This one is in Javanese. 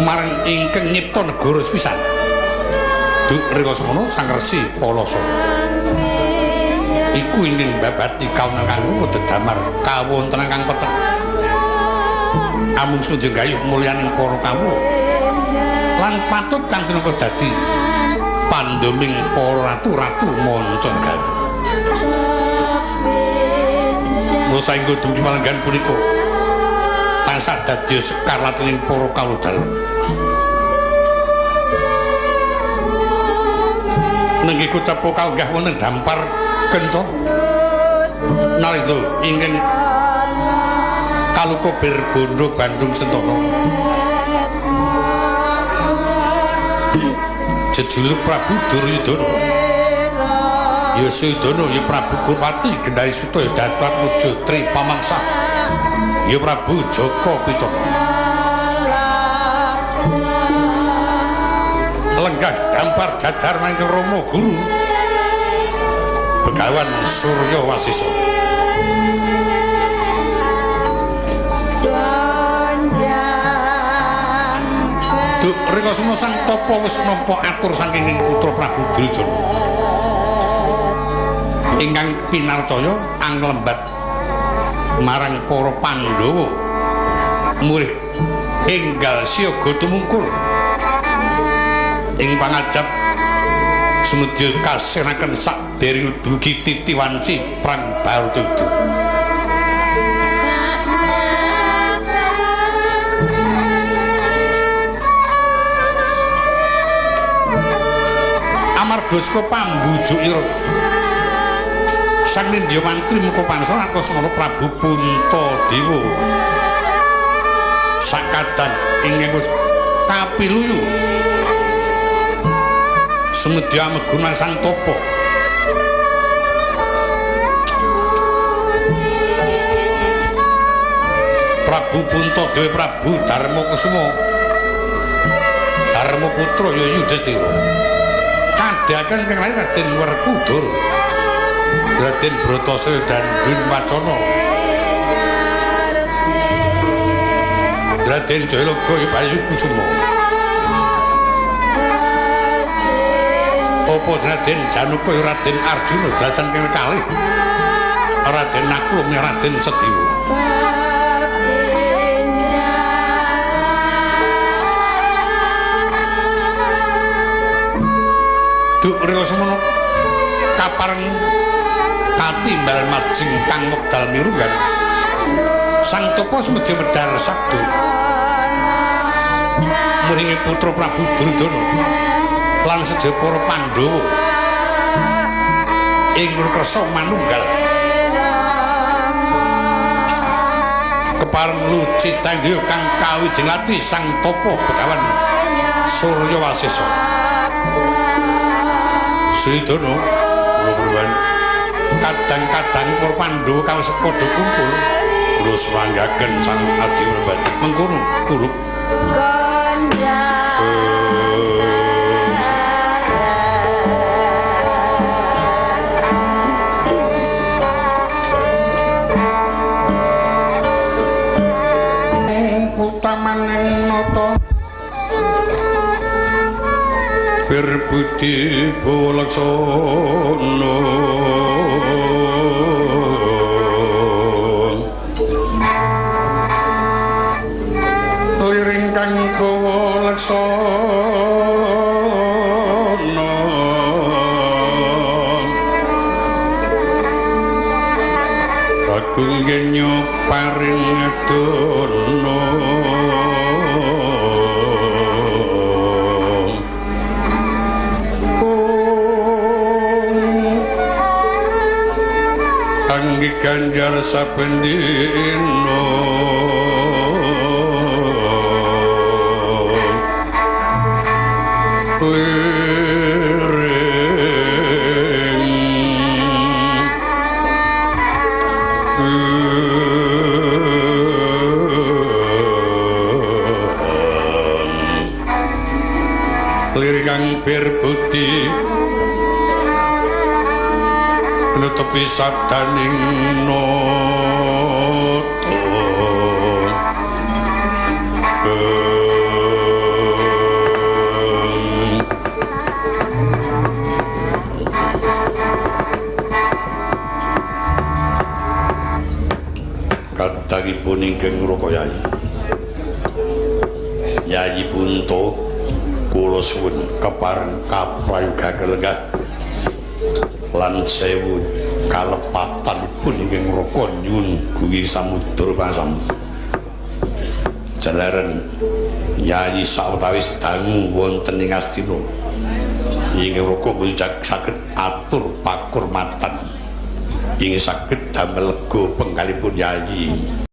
Marang ingkang nyipta negara sepisan. Duk rika semono Sang Resi Palasara iku ingin mbabati kaunan kang dedamar kawontenan kang peteng. Amung sujeng gayuh mulyaning para kawula lan patut kang pinangka dadi panduming para ratu-ratu manca negara. Mula saengga dumugi palenggan punika tansah dadi sekar latining para kawula dalem. Nenggi kucepo kalenggah wonten dampar kencana nalika ingkang kaluka bir bondo Bandung Sentana jejuluk Prabu Duryudana ya Suyudana ya Prabu Kurwati Gendari Suta ya Datwatmojo Tri Pamangsa ya Prabu Jaka Pitana. Lenggah dampar jajar mangke Rama Guru Begawan Surya Wasesa. Duk rika semono Sang Tapa wis nampa atur saking putra Prabu Duryudana ingkang pinarcaya anglembat marang para Pandhawa murih enggal siaga tumungkul ing pangajap sumedya kasiraken sakderenge dugi titi wanci perang Bharatayuda. Amarga saka pambujuk ira Sang Nindya Mantri Mukapansa Antasena Prabu Puntadewa sakadan ingkang wis kapiluyu sumedya amegunan Sang Tapa. Prabu Puntadewa Prabu Darmakusuma Darmaputra ya Yudhistira kadhaken kang lair Raden Werkudara Raden Bratasena dan Dunwacana Raden Jayaloga ya Bayu Kusuma apa Raden Januka ya Raden Arjuna dalasan kang kalih Raden Nakula Raden Sediwa. Duk rika semono kapareng katimbal majeng kang wekdal mirunggan Sang Tapa sumedya medhar sabda muringi putra Prabu Duryudana lan seja para Pandhawa ing kersa manunggal kepareng lucitandya kang kawijing lati Sang Tapa Begawan Surya Wasesa. Suyudana kula kadang-kadang para Pandhawa kawis padha kumpul kula sumanggaken Sang Adi Mremban mengkono kulup utamaning nata berbudi bolaksana kliring kang gawa laksana agung genyo paring dana anggi ganjar saben dina liring liring kang bir budi nutupi sabdaning nata. Kadangipun ingkang Raka Yayi. Yayi Punto kula suwun kepareng kaprayoga lenggah lan sewu kalepatanipun ingkang Raka nyuwun guwi samudra pasam. Jalaran Yayi sawetawis dangu wonten ing Astina. Ingkang Raka boten saged atur pakurmatan. Ingkang saged damel lega penggalipun Yayi.